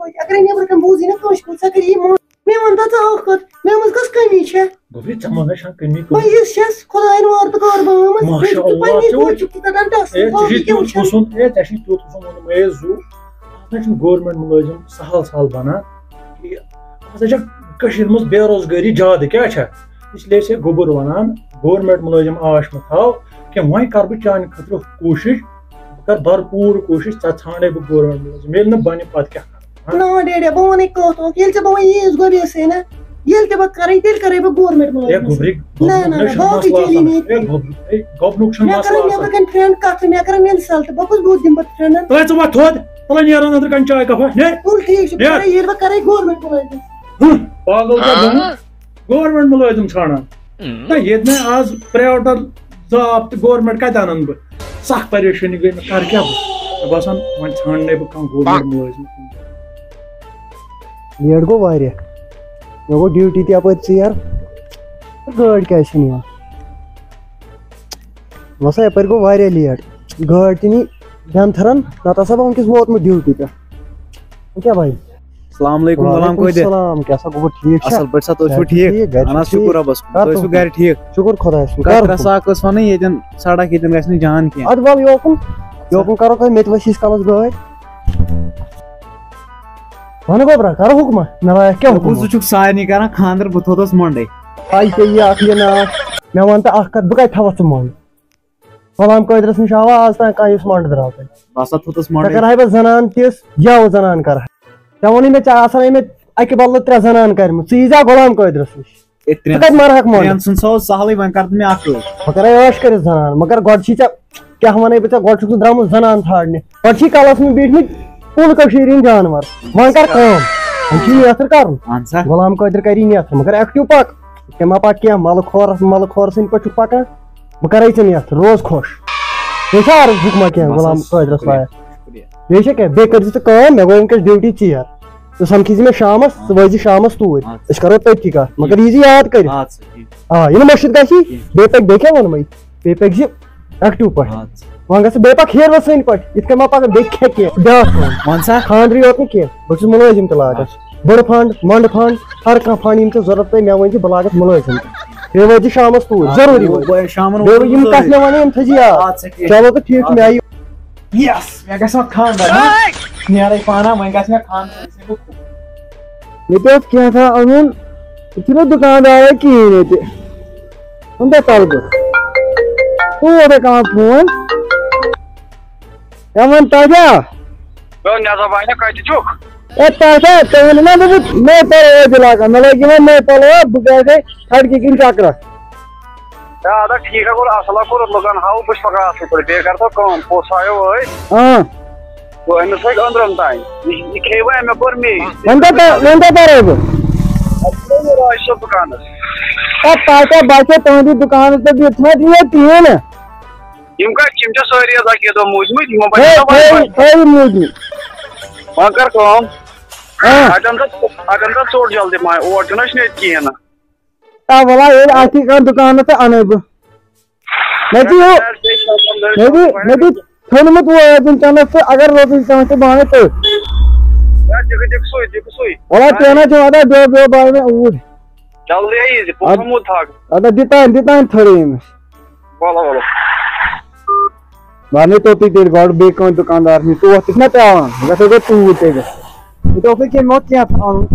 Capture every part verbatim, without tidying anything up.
اگرے نیٚبرٕ کَنۍ بوٗزی نہ کٲنٛسہِ کُن، سۄ کَرِ یہِ مان-، مےٚ وَن تہٕ ژٕ اَکھ کَتھ، مےٚ منٛز کۄس کٔمی چھےٚ؟ گوٚبرِ، ژےٚ منٛز چھا کٔمی کٔمی؟ بہٕ یِژھ چھَس خۄدایَن وارٕ تہٕ کارٕ بٲومٕژ، مےٚ ماشاء چھُ ژٕ اللہ، پنٛنی ژےٚ کوٗر وٕچھ۔ چھُکھ ژٕ دَپان ٹَس، اے، ژےٚ باقٕے چھُے کیٛاہ تیُتھ وٕچھَن؟ حُسُن، اے، ژےٚ چھُے تیُتھ حُسُن ووٚنمُت، اے، زُو، اَتھ نہ چھُنہٕ گورمٮ۪نٛٹ مُلٲزِم سہل سہل بَنان۔ یہِ ہسا چھےٚ کٔشیٖرِ منٛز بے روزگٲری زیادٕ، کیٛاہ چھےٚ؟ اس لیے چھے گوٚبُر وَنان، گورمٮ۪نٛٹ مُلٲزِم آش مہٕ تھاو کینٛہہ، وۄنۍ کَرٕ بہٕ چانہِ خٲطرٕ کوٗشِش، بہٕ کَرٕ بھرپوٗر کوٗشِش، ژےٚ ژھانٛڈے بہٕ گورمٮ۪نٛٹ مُلٲزِم، ییٚلہِ نہٕ بَنہِ پَتہٕ کیٛاہ کَرٕ؟ نا ڈیڈیا، بہٕ وَنَے کَتھ اَکھ، ییٚلہِ ژےٚ بہٕ وۄنۍ ییٖژ گۄبیسے نا، ییٚلہِ تہِ بہٕ کَرَے، تیٚلہِ کَرَے بہٕ گورمٮ۪نٛٹ ہے مُلٲزِمَس۔ گوٚبرِ، نہ، گوٚبرُک نہ، نہ، چھُنہٕ باقٕے مسلہٕ چیٖز آسان۔ یی نہٕ ہے کینٛہہ۔ گوٚبرُک، ہے گوٚبرُک چھُنہٕ مےٚ مسلہٕ کَرَن آسان۔ نٮ۪برٕ کَنۍ فرٛٮ۪نٛڈ کَتھٕ، مےٚ کَرَن اِنسَلٹ، بہٕ کُس بُتھ دِمہٕ پَتہٕ فرٛٮ۪نٛڈَن؟ ہے ژٕ وۄتھ تھوٚد، تَلہٕ نیرَن أنٛدرٕ کَنۍ چاے کَپا، نیر۔ تُل ٹھیٖک چھُ، بہٕ نیر۔ کَرَے ییٚلہِ بہٕ کَرَے گورمٮ۪نٛٹ مُلٲزِم۔ ہُہ، پاگل کیٛاہ گوٚمُت؟ گورمٮ۪نٛٹ مُلٲزِم ژھانٛڈان۔ نہ، ییٚتہِ نہٕ آز پرٛایویٹَن زاب تہٕ گورمٮ۪نٛٹ کَتہِ اَنَن بہٕ؟ سَخ پریشٲنی گٔے مےٚ، کَرٕ کیٛاہ بہٕ؟ مےٚ باسان وۄنۍ ژھانٛڈنَے بہٕ کانٛہہ گورمٮ۪نٛٹ مُلٲزِم۔ لیٹ گوٚو واریاہ۔ مےٚ گوٚو ڈیوٹی تہِ یَپٲرۍ ژیر۔ گٲڑۍ کیٛازِ چھَنہٕ یِوان؟ وَسا یَپٲرۍ گوٚو واریاہ لیٹ۔ گٲڑۍ تہِ نی ڈٮ۪نتھرَن، نَتہٕ آسہٕ ہا بہٕ وٕنکٮ۪س ووتمُت ڈیوٹی پٮ۪ٹھ۔ وۄنۍ کیٛاہ بَنہِ؟ السلام علیکم، غلام وعلیکم قٲدر۔ السلام، کیٛاہ سا گوٚبُر، ٹھیٖک چھا؟ اَصٕل پٲٹھۍ سا، تُہۍ چھِو صحت چھا ٹھیٖک؟ ٹھیٖک؟ گَرِ اَہَن چھِو حظ، ٹھیٖک؟ شُکُر رۄبَس کُن۔ کَر تُہۍ ٲسِو حُکُم؟ گَرِ ٹھیٖک؟ شُکُر خۄدایَس کُن۔ کَر کَتھ ترٛےٚ حُکُم؟ ساکھ ٲس وَنٕنۍ، ییٚتٮ۪ن سڑک ییٚتٮ۪ن گژھِ نہٕ جان کینٛہہ۔ اَدٕ وَلہٕ یوکُن، یوکُن کَرو تۄہہِ مےٚ تہِ وَسہِ ییٖتِس کالَس گٲڑۍ۔ وَنہٕ گوٚبرا، کَرو حُکما؟ نالایق کیٛاہ حُکُم دوٚپُس، اوس؟ ژٕ چھُکھ سارنٕے کَران خانٛدر، بہٕ تھوٚوتھَس مۄنٛڈَے۔ پَے پیٚیہِ یہِ اَکھ یہِ ناو۔ مےٚ وَن تہٕ اَکھ کَتھ، بہٕ کَتہِ تھاوَتھ ژٕ مۄنٛڈ؟ غلام قٲدرَس نِش آوا آز تام کانٛہہ یُس مۄنٛڈ درٛاو تۄہہِ؟ بہٕ ہسا تھوٚوتھَس ژےٚ مۄنٛڈَے۔ کَرہاے بہٕ زَنان تِژھ، یَوٕ زَنان کَرہا۔ ژےٚ ووٚنُے مےٚ، ژےٚ آسَن أمۍ اَکہِ بدلہٕ ترٛےٚ زَنان کَرِمٕژ، ژٕ یی زِ ہا غلام قٲدرَس نِش۔ ہے، ژٕ ترٛٮ۪ن، کَتہِ مَرہَکھ مۄنٛڈ؟ ترٛٮ۪ن سُنٛد سا اوس سہلٕے، وۄنۍ کَر تہٕ مےٚ اَکھ رٲچھ۔ بہٕ کَرَے عٲش کٔرِتھ زَنان، مگر گۄڈٕ چھی ژےٚ، کیٛاہ وَنَے بہٕ ژےٚ، گۄڈٕ چھُکھ ژٕ درٛامُت زَنان ژھانٛڈنہِ۔ گۄڈٕ چھی کَلَس منٛز بیٖٹھمٕتۍ کُل کٔشیٖرِ ہِنٛدۍ جانوَر۔ وۄنۍ کَر کٲم، وۄنۍ چھی نیتھٕر کَرُن۔ اَہَن سا۔ غلام قٲدِر کَری نیتھٕر، مگر ایکٹیو پَک۔ ژےٚ ما پَکھ کینٛہہ، مَلہٕ کھورَس، مَلہٕ کھورٕ سٕنٛدۍ پٲٹھۍ چھُکھ پَکان۔ بہٕ کَرَے ژےٚ نیتھٕر، روز خۄش۔ بیٚیہِ چھا عرض حُکما کینٛہہ بَس غلام حظ، قٲدرَس شُکریہ، لایق؟ شُکریہ۔ بیٚیہِ چھا کینٛہہ؟ بیٚیہِ کٔرۍ زِ ژٕ کٲم، مےٚ گوٚو وٕنکیٚس ڈیوٹی ژیر۔ ژٕ سَمکھی زِ مےٚ شامَس، ژٕ وٲتۍ زِ شامَس توٗرۍ۔ اَدٕ سا۔ أسۍ کَرو تٔتھی کَتھ، مگر یی زِ یاد کٔرِتھ۔ اَدٕ سا، ٹھیٖک۔ آ، یہِ نہٕ مٔشِتھ گژھی، کیٚنٛہہ۔ بیٚیہِ پَکہِ، بیٚیہِ کیٛاہ ووٚنمَے؟ بیٚیہِ پَکہِ زِ ایکٹیو پٲٹھۍ۔ اَدٕ سا۔ وۄنۍ گژھِ بیٚیہِ پَکھ ہیروَس سٕنٛدۍ پٲٹھۍ، یِتھ کٔنۍ ما پَکھ بیٚیہِ کھٮ۪کھ کینٛہہ، بیٛاکھ کٲم۔ وَن سا۔ خانٛدرٕے یوت نہٕ کینٛہہ، بہٕ چھُس مُلٲزِم تہِ لاگان۔ اچھا۔ بٔڑٕ فنٛڈ، مۄنٛڈٕ فنٛڈ، ہر کانٛہہ فنٛڈ یِم ژےٚ ضوٚرَتھ پیٚیہِ، مےٚ ؤنۍ زِ بہٕ لاگَتھ مُلٲزِم تہِ۔ بیٚیہِ وٲتۍ زِ شامَس توٗرۍ، آ، ضروٗری وٲتۍ زِ۔ شامَن بیٚیہِ ووت یِم مُلٲزِم۔ کَتھٕ مےٚ وَنَے یِم تھٲیزِ یاد۔ اَدٕ سا ٹھیٖک۔ چلو تہٕ ٹھیٖک چھُ، اَدٕ مےٚ آیہِ۔ یَس، مےٚ گژھِ وۄنۍ خانٛدر، ہا؟ نیرَے پانہ، وۄنۍ گژھِ مےٚ خانٛدر۔ ییٚتہِ اوس کینٛہہ تام اَنُن، یہِ چھُنہٕ دُکاندارے کِہیٖنۍ ییٚتہِ۔ وۄنۍ کیٛاہ تَلہٕ بہٕ؟ ژٕ اوسَے کران فون۔ ہے وۄنۍ تَتہِ ہا؟ ہے نٮ۪صٕب بھاے، نہ کَتہِ چھُکھ؟ ہے تَتہِ ہا، تُہۍ ؤنِو نا، دوٚپُکھ نٔے پَلو ٲسۍ لاگان۔ مےٚ لٲگۍ یِمَے نٔے پَلو، بہٕ گٔیَس ہے سڑکہِ کِنۍ چکرَس۔ ہے اَدٕ ٹھیٖک ہا کوٚر، اَصٕل ہا کوٚرُتھ، لُکَن ہاوُکھ بہٕ چھُس پَکان اَصٕل پٲٹھۍ۔ بیٚیہِ کَر تہٕ کٲم، پوٚژھ آیو ٲدۍ۔ اۭں۔ گوٚو أمِس لٔگۍ أنٛدرَم تام۔ یہِ، یہِ کھیٚیہِ وۄنۍ اَمہِ اَپور مے۔ وۄنۍ کوٚت، وۄنۍ کوٚت تَرے بہٕ؟ اَتہِ چھُ راشد صٲب دُکانَس۔ ہے پَتہ بَچو تُہٕنٛدِس دُکانَس پٮ۪ٹھ یُتھ ما دِیو ٹیٖن۔ یِم کَتہِ چھِ؟ یِم چھا سٲری حظ اَکی دۄہ موٗدمٕتۍ؟ یِمو بَنیو ہے، نا وۄنۍ ہے، وۄنۍ۔ ہے، یہِ موٗدمُت۔ وۄنۍ کَر کٲم۔ ہاں۔ اَتٮ۪ن تہٕ، اَتٮ۪ن تہٕ ژوٚٹ جلدی پَہَن۔ اور چھُنہٕ اَسہِ نِتھ کِہیٖنۍ نہٕ۔ آ، وَلا ییٚلہِ آتی کانٛہہ دُکانَس تہٕ اَنَے بہٕ۔ مےٚ دِ یہِ، مےٚ دِ، مےٚ دِ ژھیوٚنمُت وٲر وٕنکیٚنَس تہٕ اگر روزُن کانٛہہ تہٕ بہٕ اَنَے تٔتھۍ۔ ہے، دِکہٕ، دِکہٕ سُے، دِکہٕ سُے۔ وَلا کینٛہہ نہ چھُ، اَدا بیٚہہ، بیٚہہ، بہٕ اَنہٕ وۄنۍ اوٗرۍ۔ جلدی یی زِ، پونٛسہٕ اَد-، مُتھ تھاو۔ اَدا دِ تام، دِ تام تھٔرٕے أمِس۔ وَلہٕ، وَلہٕ۔ بہٕ اَنَے توٚتُے تیٚلہِ گۄڈٕ بیٚیہِ کانٛہہ دُکاندار نِش۔ ژٕ وۄتھ، ژٕ چھُکھ نا پٮ۪وان؟ گژھو گوٚو توٗرۍ تیٚلہِ۔ یہِ تہِ اوسُے کینٛہہ، مےٚ اوس کینٛہہ تھاوُن۔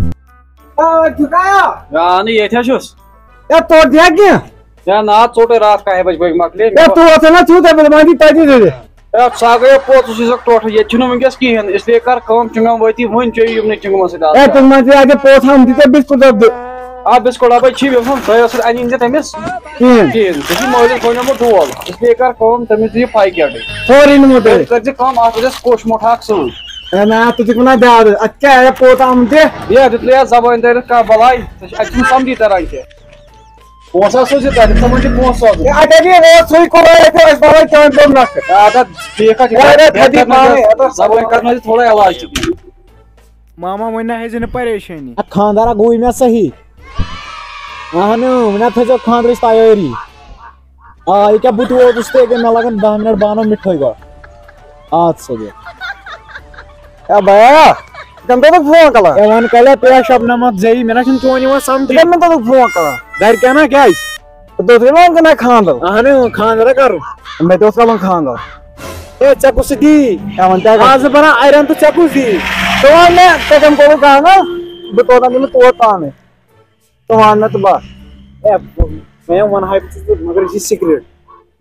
آ، ٹھیٖک آیا؟ آ، نہٕ ییٚتہِ حظ چھُس۔ ہے، ژوٚٹ دِیا کینٛہہ؟ ہے، نہ، ژوٚٹُے راتھ کَہہِ بَجہِ بٲگۍ مۄکلے۔ ہے، ژٕ وَن نا، ژٕ وَن تَتہِ، تَتہِ۔ ہے، ژٕ ہا گٔیو پوٚت، ژٕ چھُکھ ٹوٹھ، ییٚتہِ چھُنہٕ وٕنکیٚس کِہیٖنۍ، اس لیے کر کٲم، چِنٛگَم وٲتی وٕنۍ چیٚیِو یِمنٕے چِنٛگمَس سۭتۍ آز۔ ہے، تُہۍ ما چھِو اَتہِ پوٚت ہاوُن، دِژ ژےٚ بِسکوٗٹ ڈَبہٕ دِ۔ آ، بِسکوٗٹ ڈَبَے چھی مےٚ ووٚن، تۄہہِ ٲسٕو اَنہِ نہٕ تٔمِس کِہیٖنۍ۔ کِہیٖنۍ، ژےٚ چھُے مٲلِس بَنیومُت ڈول، اس لیے کر کٲم، تٔمِس دِ یہِ پھاے کیٹٕے۔ سورُے نِمو تۄہہِ۔ تیٚلہِ کٔرۍ زِ کٲم، اَتھ وٕچھَس کوٚش موٚٹھ اَکھ سۭتۍ۔ ہے، نہ، ژٕ چھُکھ وَنان زیادٕ، اَتھ کیٛاہ، ہے، پوٚت آمُت تہِ؟ ہے، دیُت نہٕ یَتھ زبٲنۍ دٲرِتھ کانٛہہ بَلاے، ژےٚ چھِ اَتہِ چھُنہٕ سَمجھی تَران کینٛہہ۔ پونٛسہٕ ہا سوٗزِو تۄہہِ، تِمَن چھِ پونٛسہٕ سوزُن۔ ہے، اَتہِ ہَے اوس سُے کوٚر، اَتہِ ٲسۍ بَلاے چٲنۍ تِم نَکھٕ۔ اَدٕ ٹھیٖک حظ چھُ۔ ہے، ہے، تھدی پانَے، اَدٕ زبٲنۍ کَرنٲیِو تھوڑا علاج تہِ۔ ماما، وۄنۍ نہ ہیٚزِ نہٕ پریشٲنی۔ اَتھ خانٛدارا گوٚوٕے مےٚ صحیح۔ اَہَن، اۭں، وۄنۍ اَتھ تھٲیزیو خانٛدرٕچ تیٲری۔ آ، یہِ کیٛاہ، بہٕ تہِ ووتُس تہٕ ییٚکیٛاہ مےٚ لَگَن دَہ مِنَٹ، بہٕ اَنو مِٹھٲے گۄڈٕ۔ اَدٕ سا بیٚہہ۔ ہے بیا، کَمہِ دۄہ دوٚپ فون کَلان؟ ژےٚ وَن کَلیا پیش شبنمَتھ زیی، مےٚ نہ چھُنہٕ چون یِوان سَمجھی۔ ژٕ کَمہِ دۄہ دوٚپ فون کَلان؟ گَرِ کیٛاہ نا کیٛازِ؟ ژٕ دوٚپ یِمَن کَنہِ خانٛدَر۔ اَہَن، اۭں، خانٛدَر ہا کَرُن۔ مےٚ تہِ اوس کَرُن خانٛدَر۔ ہے، ژےٚ کُس دی؟ کیٛاہ وَن ژےٚ؟ آز بَنان اَرٮ۪ن تہٕ ژےٚ کُس دی؟ ژٕ وَن مےٚ، ژےٚ کَمہِ کوٚرُتھ خانٛدَر؟ بہٕ تورٕ اَنہٕ تٔمِس تور پانَے۔ ژٕ وَن مےٚ تہٕ بَس۔ ہے، مےٚ وَن ہاے بہٕ چھُس، مگر یہِ چھِ secret۔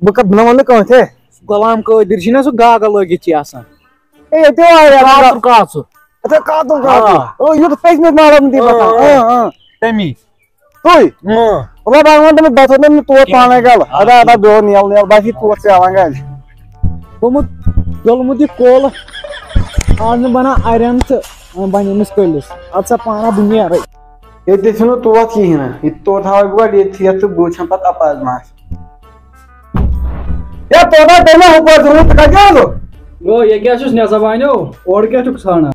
بہٕ کَتھ، بہٕ نہ وَنہٕ نہٕ کٲنٛسہِ۔ غلام قٲدِر چھِنہ سُہ گاگا لٲگِتھ چھِ آسان۔ اے، ییٚتہِ واریاہ کاژُر، کاژُر۔ اَتھ ہے کاژُر، کاژُر۔ آ۔ او، یُتھ پٔزمِس نالَس منٛز دی آ، بَسان۔ آ۔ اۭں، اۭں۔ تَمی۔ تُہۍ؟ اۭں۔ مطلب، بہٕ وَنہٕ تٔمِس، بہٕ تھاوٕ تٔمِس تور پانَے گَلہٕ۔ اَدا، اَدا، بیٚہو، نِیَل، نِیَل، بَس یہِ تور ژےٚ وَنہٕ گَلہِ۔ گوٚمُت، ڈوٚلمُت یہِ کول۔ آز نہٕ بَنان اَرٮ۪ن تہٕ وۄنۍ بَنہِ أمِس کٔلِس۔ اَدٕ سا پانہ بہٕ نیرَے۔ ییٚتہِ چھُنہٕ توتھ کِہیٖنۍ نہٕ۔ یہِ توتھ تھاوَے بہٕ گۄڈٕ ییٚتھی یَتھ تہٕ بہٕ وٕچھَن پَتہٕ اَپارِ ما آسہِ۔ ہے، توتھ آو تیٚلہِ مےٚ ہُپٲرۍ ژوٗنٛٹھ، ژٕ کَتہِ اوسُکھ؟ گوٚو، یہِ کیٛاہ چھُس نٮ۪صٕب وَنیو؟ اورٕ کیٛاہ چھُکھ ژھانٛڈان؟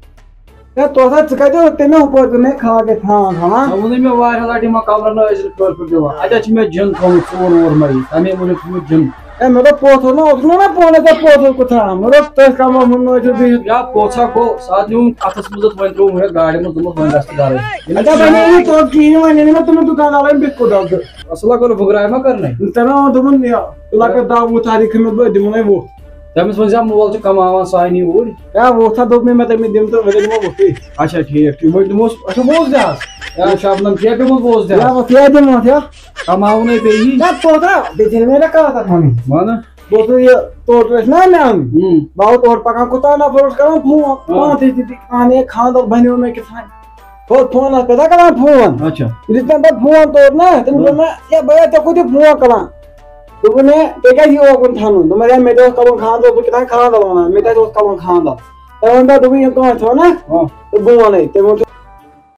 ہے، توتھ آو، ژٕ کَتہِ اوسُکھ؟ تیٚلہِ مےٚ ہُپٲرۍ ژوٗنٛٹھ، مےٚ کھاو کیٛاہ تھاوان، تھاوان؟ ژےٚ ووٚنُے مےٚ واریاہ لَٹہِ یِمَن کَمرَن ٲسۍ رِکٲرۍ پٲٹھۍ دِوان۔ اَتہِ حظ چھِ مےٚ جِن تھوٚمُت ژور وور مَیہِ، تَمے موٗجوٗب چھُ مےٚ جِن۔ ہے، مےٚ دوٚپ، پوٚتھ اوس نا اوترٕ، نہ، نہ، پانَس ژےٚ پوٚتھ اوس کوٚت تھاوان؟ مےٚ دوٚپ، تٔتھۍ کَمرَس منٛز ٲسِو بِہِتھ۔ یا پوٚتھ سا گوٚو، سُہ حظ نیوٗم اَتھَس منٛز، تہٕ وۄنۍ ترٛووُم ہیٚتھ گاڑِ منٛز، دوٚپمَس، وۄنۍ گژھ ژٕ گَرَے۔ ییٚلہِ اَدٕ نہٕ وۄنۍ ژٕ یہِ توٚت کِہیٖنۍ، وۄنۍ ییٚلہِ نہٕ تِمَن دُکان والٮ۪ن بیٚیہِ کوٚت آو تہٕ اَصٕل ہا کوٚر، بُگراے ما کٔرنَے؟ تٔمۍ ووٚن دوٚپُن، یہِ لۄکٕٹ دَہ وُہ تاریٖخ مےٚ، بہٕ دِمَے وُہ۔ تٔمِس ؤنۍ زِ ہا، مول چھُ کَماوان سانہِ اوٗرۍ۔ ہے، وُہ تھا دوٚپ مےٚ، مےٚ تٔمِس دِم تہٕ بہٕ دِمو وُہ۔ اچھا، ٹھیٖک، ٹھیٖک۔ وۄنۍ دِموس، اچھا، بوز دِ حظ۔ یا شبنم، ژےٚ پیوٚمُت بوز دِ یا حظ۔ وۄنۍ ژےٚ دِمو، یا۔ کَماوُن ہے پیٚیی۔ یا کوتاہ؟ بیٚیہِ ژےٚ مےٚ نہ کَتھ اَتھ وَنٕنۍ۔ وَنہٕ۔ بہٕ اوسُس یہِ تورٕ ٲسۍ نا مےٚ اَنٕنۍ۔ ہُم۔ بہٕ آوُس تورٕ پَکان، کوٗتاہ نفر اوس کَران فون۔ آ۔ پانٛژھ ٲسۍ تِتھۍ، اَہَن ہے خانٛدر بَنیو مےٚ کِتھ کٔنۍ۔ ہُتھ فونَس پٮ۪ٹھ ہا کَران فون۔ اچھا۔ یُتھُے تَمہِ پَتہٕ فون توٚر نا، تٔمۍ آ۔ دوٚپ مےٚ، "ہے بیا، ژےٚ کوٚت یہِ فون کَران؟" دوٚپُن، "ہے، ژےٚ کیٛازِ یہِ اوکُن ژھَنُن؟" دوٚپمَس، "ہے، مےٚ تہِ اوس کَرُن خانٛدر، بہٕ کِتھ کٔنۍ خانٛدر وَنان؟ مےٚ تہِ حظ اوس کَرُن خانٛدر۔" تٔمۍ ووٚن، "دوٚپُن، یہِ کٲنٛسہِ وَنان؟" آ۔ تہٕ بہٕ وَنَے۔ تٔمۍ ووٚن،